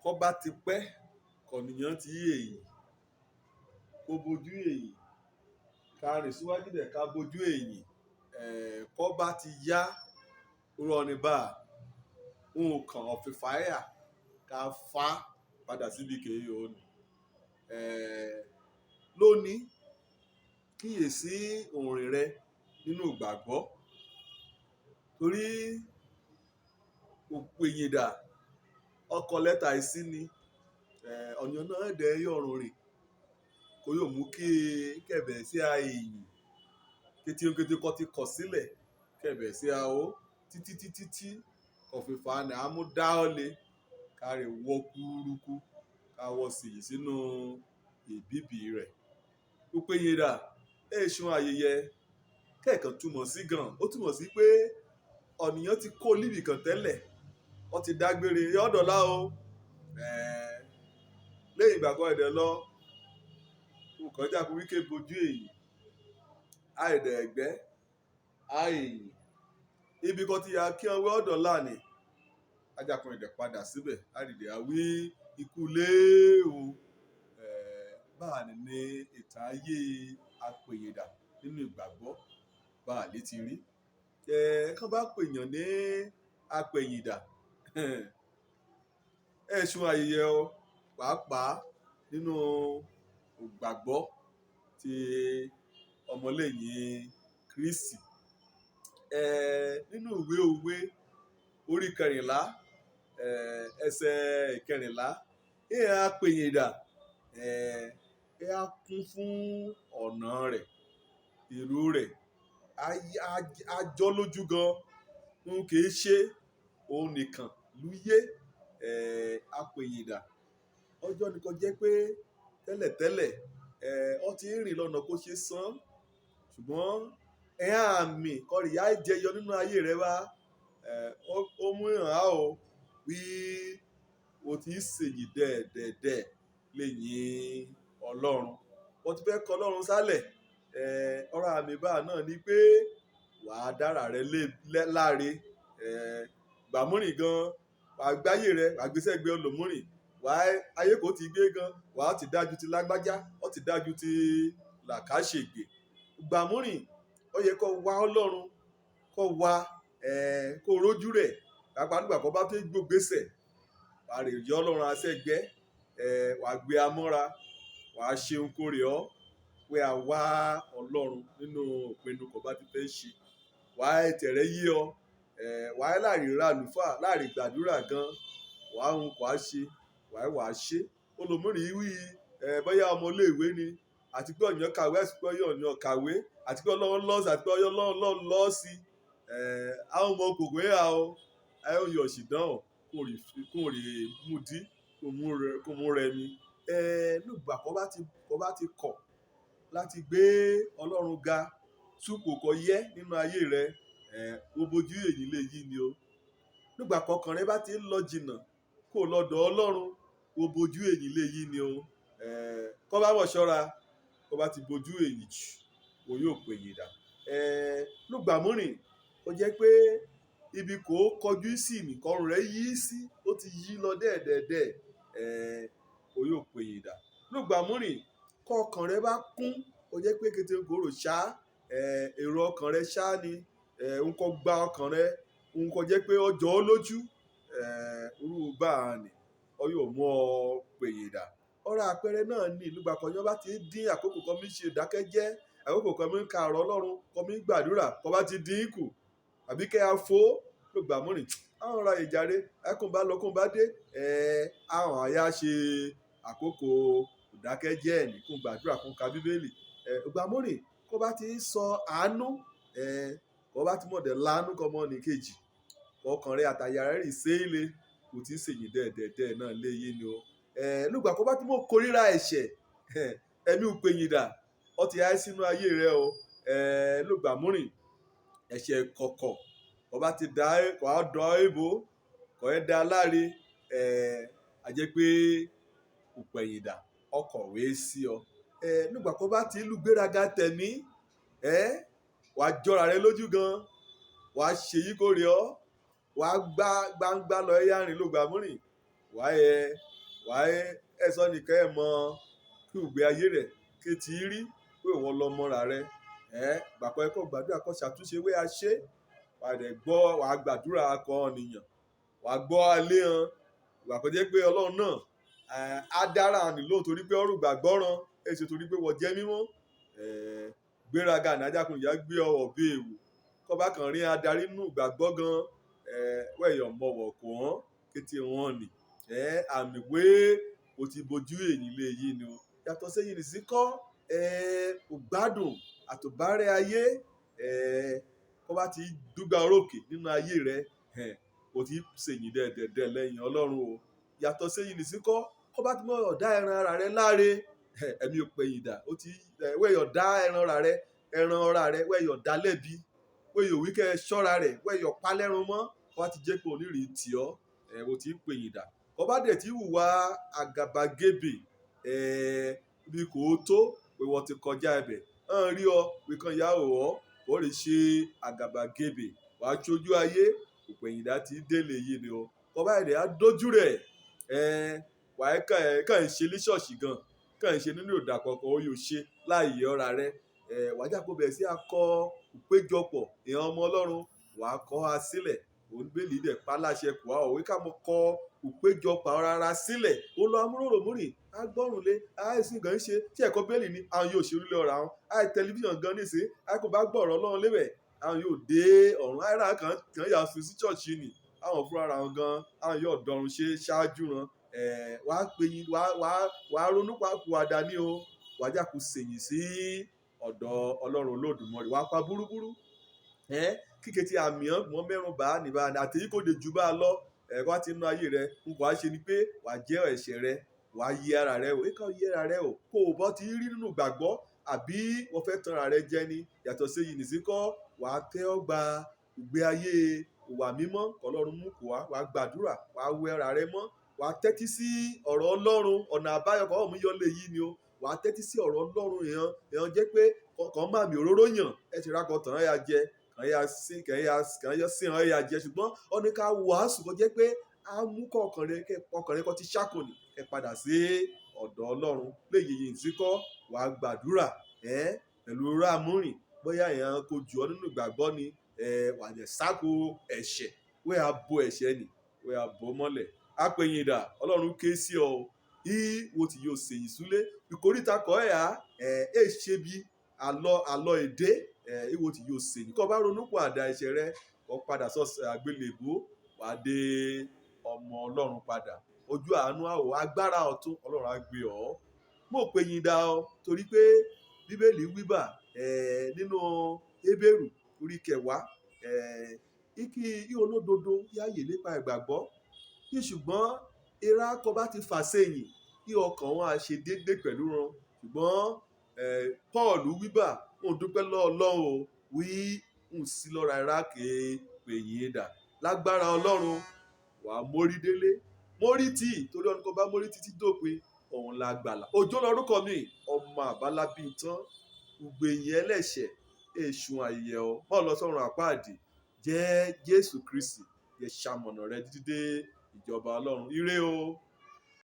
Kọ́ bá ti pẹ́ kọ̀nìyàn ti èyìn kó bojú èyìn ká rìn síwájú dẹ̀ ká bojú èyìn. Kọ́ bá ti yá rọni bá nǹkan ọ̀fìfáyà ká fà padà síbi kèé òní. Lónìí, kíyèsí òrìn rẹ nínú ìgbàgbọ́, torí òpèyìndà ọkọ lẹ́tà ìsíni ọ̀nìyàn náà dẹ̀ yọ̀rùn rìn kó yóò mú kí kẹ̀bẹ̀ sí a èyìn kété kété kọ́ ti kọ̀ sílẹ̀ kẹ̀bẹ̀ sí a ó títí títí tí ọ̀fìfà ni a mú dá ọ lé ká rè wọ kúrúkú ká wọ sì sínú ìbíbì rẹ̀. Òpèyìndà èèṣùn ayẹyẹ kẹ̀kan túmọ̀ sí gan, ó túmọ̀ sí pé ọ̀nìyàn ti kó líbì kan tẹ́lẹ̀, ó ti dágbére ọ̀dọ̀lá o. Lẹ́yìn ìgbà kan ẹ̀dẹ̀ lọ, nǹkan jákun wíké bojú èyìn, àìdẹ̀ ẹ̀gbẹ́, àìyìn. Ibi kan ti ya kí ọwọ́ ọ̀dọ̀lá ni, ajakun ẹ̀dẹ̀ padà síbẹ̀, àdìdẹ̀ àwí ikú lé o. Báà ní ní ìtàn ayé apèyìndà nínú ìgbàgbọ́ bá lè ti rí. Kán bá pèèyàn ní apèyìndà, ẹ̀ṣùn ayẹyẹ o, pàápàá nínú ìgbàgbọ́ ti ọmọlẹ́yìn Krístì. Nínú ìwé òwe orí kẹrìnlá, ẹsẹ̀ ìkẹrìnlá, ìhà apèyìndà, ẹ á kún fún ọ̀nà rẹ̀, èrò rẹ̀, á jọ́ lójú gan, n kì í ṣe òun nìkan lúyé. Apèyìndà. Ọjọ́ nìkan jẹ́ pé tẹ́lẹ̀tẹ́lẹ̀, ọ ti ń rìn lọ́nà kó ṣe sán, ṣùgbọ́n ẹ̀hán àmì kọrìyá jẹyọ nínú ayé rẹ wá, ó mú ìhàn á o wí o ti ń ṣèyí dẹ̀dẹ̀dẹ̀ lẹ́yìn Ọlọ́run. Wọ́n ti fẹ́ kọ Ọlọ́run sálẹ̀. Ọ̀rọ̀ àmì báà náà ni pé wà á dára rẹ láre. Gbàmúrìn gan, wà á gbáyé rẹ, wà á gbéṣẹ́ gbé ọlọ́múrìn. Wà á ayé kò ti gbé gan, wà á ti dájú ti lágbájá, ó ti dájú ti làkàṣègbè. Gbàmúrìn, ó yẹ kó wá Ọlọ́run, kó wá, kó rójú rẹ̀. Pàápàá nígbà kó bá fẹ́ gbógbésẹ̀, wà á rè yọ Ọlọ́run asẹ́gbẹ́, wà á gbé amọ́ra, wà á ṣe ohun kórè ọ́, pé a wá Ọlọ́run nínú ìpinnu kó bá ti fẹ́ ṣe. Wà á tẹ̀rẹ̀ yí ọ, wà á láì ra àlùfáà, láì gbàdúrà gan, wà á hun kó á ṣe, wà á wà á ṣe. Olùmúrìn wí, bóyá ọmọ ilé ìwé ni, àti pé ọ̀yàn kàwé, àti pé ọ̀yàn kàwé, àti pé Ọlọ́run lọ́sì, àti pé Ọlọ́run lọ́sì. Àwọn ọmọ kòkó yà o, àwọn yọ̀ sì dán o, kó rí mú dí, kó mú rẹ mi. Nígbà kó bá ti kọ̀ láti gbé Ọlọ́run ga, túpò kó yẹ nínú ayé rẹ, ó bojú èyí lè yí ni o. Nígbà kọ̀ọ̀kan rẹ bá ti ń lọ jìnnà kó lọ́dọ̀ Ọlọ́run, ó bojú èyí lè yí ni o. Kó bá mọ̀ ṣọ́ra, kó bá ti bojú èyí jù, o yóò pèyìndà. Nígbà múrìn, ó jẹ́ pé ibi kò kọjú sí nìkan rẹ yí sí, ó ti yí lọ dẹ̀dẹ̀dẹ̀, o yóò pèyìndà. Nígbà múrìn, kọ́ ọkàn rẹ bá kún, ó jẹ́ pé kété kòrò ṣá, èrò ọkàn rẹ ṣá ni, ń kọ́ gba ọkàn rẹ, ń kọ́ jẹ́ pé ó jọ ọ́ lójú, irú báà ni, ó yóò mú ọ pèyìndà. Ọ̀rọ̀ àpẹẹrẹ náà ni nígbà kan yẹn bá ti dín àkókò kan mi ṣe ìdákẹ́jẹ́, àkókò kan mi ń ka ọ̀rọ̀ Ọlọ́run, kan mi ń gbàdúrà, kó bá ti dín kù, àbí kẹ́ a fo nígbà múrìn, àwọn ọ̀rọ̀ ìjàre, ẹkùn bá lọ kún bá dé, àwọn àyà ṣe àkókò ìdákẹ́jẹ́ ẹ̀ ní kún gbàdúrà kún ka Bíbélì. Ìgbà múrìn, kó bá ti ń sọ àánú, kó bá ti mọ̀dẹ̀ lánú kọ́ mọ́ ní kejì, ọkàn rẹ àtàyà rẹ rì séle, kò tí ì ṣèyí dẹ̀dẹ̀dẹ̀ náà lé yé ni o. Nígbà kó bá ti mọ̀ kórìíra ẹ̀ṣẹ̀, ẹ̀mí òpèyìndà, ó ti há sínú ayé rẹ o. Nígbà múrìn, ẹ̀ṣẹ̀ kọ̀kọ̀, kó bá ti dá, kó á dọ̀ ebo, kó ẹ dá láre, a jẹ́ pé òpèyìndà, ọkọ̀wé sí ọ. Nígbà kó bá ti lù gbéraga tẹ̀mí, wà á jọra rẹ lójú gan, wà á ṣe yí kórè ọ́, wà á gbá gbangba lọ ẹ̀yà rìn ló gbàmúrìn, wà á yẹ Wàá ẹ̀sọ́ nìkan ẹ̀ mọ kí ìgbé ayé rẹ̀ ké ti rí pé ìwọ lọmọ ra rẹ. Gbàgbọ́ ẹ kó gbàdúrà kó ṣàtúnṣe wé a ṣe. Wà á dẹ̀ gbọ́, wà á gbàdúrà akọ ènìyàn. Wà á gbọ́ alẹ́ hàn. Ìgbà kó jẹ́ pé Ọlọ́run náà, á dára nì lóhùn torí pé ọ̀rùn gbàgbọ́ rán. Ẹ ṣe torí pé wọ́n jẹ́ mímọ́. Gbéraga nàájàkùn ìyá gbé ọwọ́ bí èèwọ̀. Kọ́ bá kan rí adarí nínú ìgbàgbọ́ gan, wẹ̀yọ̀ mọ̀wọ̀ kò hàn kété wọn nì. Àmì wé o ti bojú èyí lé yìí ni o. Yàtọ̀ sí èyí nìsín kọ́, ò gbádùn àtòbárẹ́ ayé, kọ́ bá ti dúgba orókè nínú ayé rẹ, o ti ṣèyìn dẹ̀dẹ̀dẹ̀ lẹ́yìn Ọlọ́run o. Yàtọ̀ sí èyí nìsín kọ́, kọ́ bá ti mọ̀ ọ̀dá ẹran ara rẹ láre, ẹ̀mí ò pẹ̀yìn dà. O ti, wẹ̀yọ̀ dá ẹran ara rẹ, ẹran ara rẹ, wẹ̀yọ̀ dá lẹ́bi. Wẹ̀yọ̀ wí kẹ́ ṣọ́ra rẹ̀, wẹ̀yọ̀ pa lẹ́run mọ́. Kọ́ bá ti jẹ́ pé onírìí tì ọ́, o ti ń pẹ̀yìn dà. Kọ́ bá dẹ̀ tí wùwà àgàbàgebè, bí kò tó, pé wọ́n ti kọjá ibẹ̀. Hàn rí ọ, pé kan ìyá ò ọ́, ó lè ṣe àgàbàgebè. Wà á ṣojú ayé, òpẹ̀yìndà ti délé yìí ni o. Kọ́ bá dẹ̀ á dójú rẹ̀, wà á kàn ẹ́, kàn ń ṣe ní ṣọ́ọ̀ṣì gan, kàn ń ṣe nínú ìdàpọ̀ kan ó yóò ṣe láì ọ̀ra rẹ. Wà á jà kó bẹ̀rẹ̀ sí á kọ ìpéjọpọ̀ ìran ọmọ Ọlọ́run, wà á kọ́ a sílẹ̀. Òun bẹ́ẹ̀lì dẹ̀ pa láṣẹ kù á ò wí ká mọ kọ ìpéjọpọ̀ ara sílẹ̀. Ó lọ amúròrò múrì, á gbọ́rùn lé, á sì gan ṣe. Tí ẹ̀kọ́ bẹ́ẹ̀lì ni àwọn yóò ṣe orílẹ̀ ọ̀rá wọn. Á tẹlifíṣàn gan nísìnyí, á kò bá gbọ́ ọ̀rọ̀ Ọlọ́run lébẹ̀, àwọn yóò dé ọ̀run. Á rà kàn kàn yà sùn sí ṣọ́ọ̀ṣì ni. Àwọn fúnra ra wọn gan, àwọn yóò dọ̀run ṣe ṣáájú wọn. Wà á pe yín, wà á ronú pàkúwàdà ní o. Wà á jà kó sèyìn sí ọ̀dọ̀ Ọlọ́run Olódùmarè. Wà á pa búrúbúrú. Kíké tí àmì hàn mọ́ mẹ́rùn bá ní bá àti èyí kò dé ju bá lọ. Wá ti nínú ayé rẹ, n kò á ṣe ni pé wà á jẹ́ ẹ̀ṣẹ̀ rẹ, wà á yẹ ara rẹ o. Ẹ ká yẹ ara rẹ o. Kó o bọ́ ti rí nínú ìgbàgbọ́ àbí wọ́n fẹ́ tan ara rẹ jẹ ni. Yàtọ̀ sí èyí nìsín kọ́, wà á tẹ́ ọ gba ìgbé ayé ìwà mímọ́. Ọlọ́run mú kó wá, wà á gbàdúrà, wà á wẹ ara rẹ mọ́, wà á tẹ́tí sí ọ̀rọ̀ Ọlọ́run. Ọ̀nà àbáyọ kan mú yọ lé yìí ni o. Wà á tẹ́tí sí ọ̀rọ̀ Ọlọ́run èèyàn, èèyàn jẹ́ pé kàn má mi òróró yàn. Ẹ ti rákọ̀ tàn án ya jẹ, kàn ya sí, kàn ya, kàn yọ sí hàn ya jẹ. Ṣùgbọ́n ó ní ká wàásù kó jẹ́ pé á mú kọ́ ọkàn rẹ, kẹ́ ọkàn rẹ kó ti ṣákòní, kẹ́ padà sí ọ̀dọ̀ Ọlọ́run. Léyìí yìí nìsín kọ́, wà á gbàdúrà, pẹ̀lú òróró amúrìn. Bóyá èèyàn kò jù ọ́ nínú ìgbàgbọ́ ni, wà á dẹ̀ sáko ẹ̀ṣẹ̀, wẹ́ á bo ẹ̀ṣẹ̀ nì, wẹ́ á bo mọ́lẹ̀. Á pẹ̀yìn dà, Ọlọ́run ké sí ọ. Í wo tí yóò ṣèyìn súlé. Ìkóríta kọ́ ẹ̀ á, ẹ ṣe bí àlọ́, àlọ́ èdè, ìwọ tí yóò ṣèyìn. Kọ́ bá ronú pàdà ẹ̀ṣẹ̀ rẹ, kó padà sọ́sẹ̀ àgbélébùú, wà á dé ọmọ Ọlọ́run padà. Ojú àánú àwọ̀ agbára ọ̀tún Ọlọ́run á gbé ọ. Mo pẹ̀yìn dà ọ torí pé Bíbélì wí bà, nínú Hébérù orí kẹwàá, kí olódodo yáyè nípa ìgbàgbọ́. Ní ṣùgbọ́n irá kọ́ bá ti fà sẹ́yìn, kí ọkàn wọn á ṣe déédé pẹ̀lú wọn. Ṣùgbọ́n, Paul wí bà, òun dúpẹ́ lọ́wọ́ Ọlọ́run o, wí ń sí lọ́ra irá ké pẹ̀yìn dà. Lágbára Ọlọ́run, wà á mórí délé. Mórí tì, torí ọ̀nà kan bá mórí títí dópin, òun la gbàlà. Òjó lorúkọ mi, ọmọ àbálábí tán, ìgbẹ̀yìn ẹlẹ́ṣẹ̀, èṣù àyẹ̀ ọ́. Má lọ sọ́run àpáàdì. Jẹ́ Jésù Kristi, yẹ ṣamọ̀nà rẹ títí dé ìjọba Ọlọ́run. Ire o.